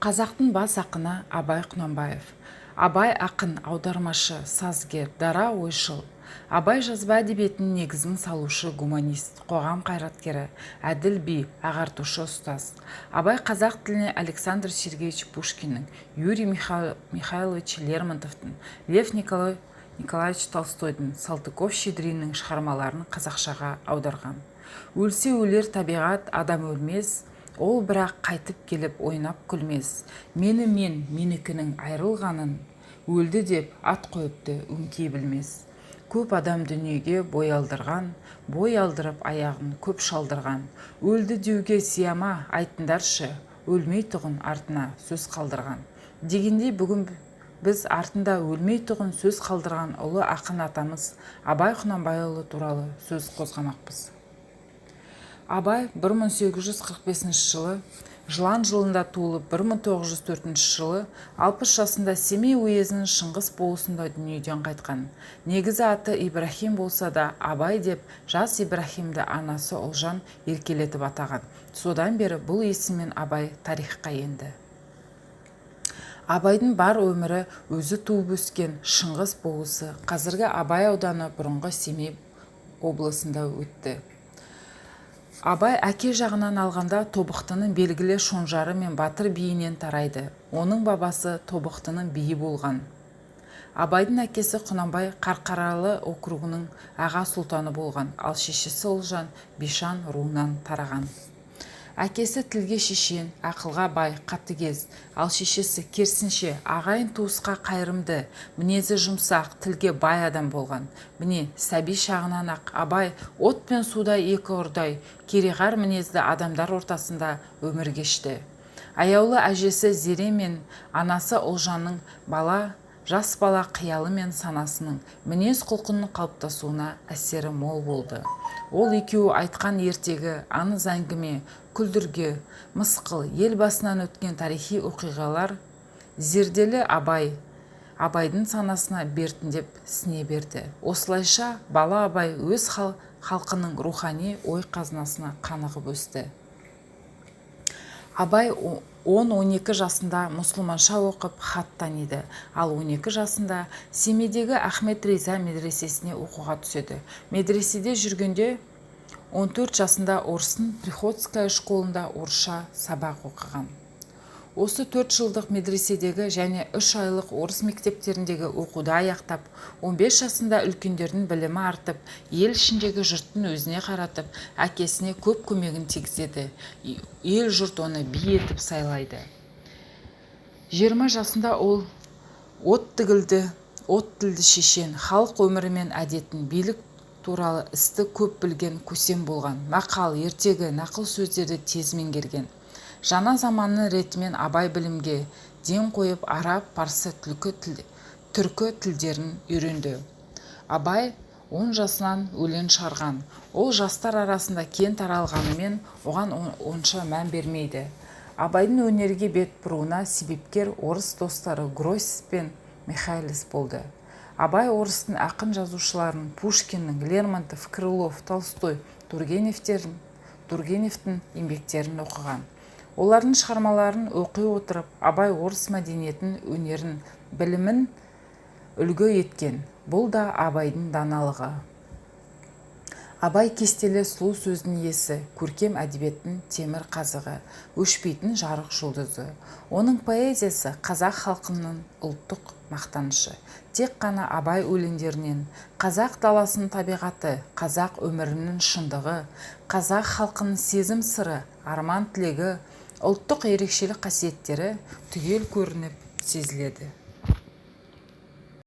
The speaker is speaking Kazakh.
Қазақтың бас ақыны Абай Құнанбаев. Абай ақын, аудармашы, сазгер, дара ойшыл. Абай жазба әдебиетінің негізін салушы гуманист, қоғам қайраткері, әділ би, ағартушы ұстаз. Абай қазақ тіліне Александр Сергеевич Пушкиннің, Юрий Михайлович Лермонтовтың, Лев Николаевич Толстойдың, Салтыков-Щедриннің шығармаларын қазақшаға аударған. Өлсе өлер табиғат, адам өлмес, ол бірақ қайтып келіп ойнап күлмес. Мені мен менікінің айрылғанын, өлді деп ат қойыпты өңкей білмес. Көп адам дүниеге бой алдырған, бой алдырып аяғын көп шалдырған. Өлді деуге сия ма, айтыңдаршы, өлмейтұғын артына сөз қалдырған. Дегендей, бүгін біз артында өлмейтұғын сөз қалдырған ұлы ақын атамыз Абай Құнанбайұлы туралы сөз қозғамақпыз. Абай 1845 жылы Жылан жылында туылып, 1904 жылы 60 жасында Семей уезінің Шыңғыс болысында дүниеден қайтқан. Негізі аты Ибрахим болса да, Абай деп жас Ибрахимді анасы Ұлжан еркелетіп атаған. Содан бері бұл есіммен Абай тарихқа енді. Абайдың бар өмірі өзі туып өскен Шыңғыс болысы, қазіргі Абай ауданы, бұрынғы Семей облысында өтті. Абай әке жағынан алғанда Тобықтының белгілі шонжары мен батыр биінен тарайды. Оның бабасы Тобықтының биі болған. Абайдың әкесі Құнанбай Қарқаралы округінің аға сұлтаны болған, ал шешесі Ұлжан Бишан руынан тараған. Әкесі тілге шешен, ақылға бай, қатыгез, ал шешесі керісінше ағайын туысқа қайырымды, мінезі жұмсақ, тілге бай адам болған. Міне, сәби шағынан ақ Абай от пен судай екі ұрдай, кереғар мінезді адамдар ортасында өмір кешті. Аяулы әжесі Зере мен анасы Ұлжанның бала жас бала қиялы мен санасының, мінез құлқының қалыптасуына әсері мол болды. Ол екеуі айтқан ертегі, аңыз әңгіме, күлдіргі, мысқыл, ел басынан өткен тарихи оқиғалар зерделі Абайдың санасына біртіндеп сіңе берді. Осылайша бала Абай өз халқының рухани ой қазынасына қанығып өсті. Абай 10-12 жасында мұсылманша оқып, хат таниды, ал 12 жасында Семейдегі Ахмет Риза медресесіне оқуға түседі. Медреседе жүргенде 14 жасында орыстың приходская школында орысша сабақ оқыған. Осы 4 жылдық медреседегі және 3 айлық орыс мектептеріндегі оқуды аяқтап, 15 жасында үлкендердің білімі артып, ел ішіндегі жұрттың өзіне қаратып, әкесіне көп көмегін тигізеді. Ел жұрт оны би етіп сайлайды. 20 жасында ол от тілді шешен, халық өмірі мен әдетін, билік туралы істі көп білген көсем болған. Мақал, ертегі, нақыл сөздерді тез меңгерген. Жаңа заманның ретімен Абай білімге ден қойып, араб, парсы, түркі тілдерін үйренді. Абай 10 жасынан өлең шығарған. Ол жастар арасында кең таралғанымен, оған онша мән бермейді. Абайдың өнерге бет бұруына себепкер орыс достары Гросс пен Михайлис болды. Абай орыстың ақын жазушыларының Пушкиннің, Лермонтов, Крылов, Толстой, Тургеневтің еңбектерін оқыған. Олардың шығармаларын оқи отырып, Абай орыс мәдениетін, өнерін, білімін үлгі еткен. Бұл да Абайдың даналығы. Абай кестелі сұлу сөздің иесі, көркем әдебиеттің темір қазығы, өшпейтін жарық жұлдызы. Оның поэзиясы қазақ халқының ұлттық мақтанышы. Тек қана Абай өлеңдерінен қазақ даласының табиғаты, қазақ өмірінің шындығы, қазақ халқының сезім сыры, арман тілегі, ұлттық ерекшелік қасиеттері түгел көрініп, сезіледі.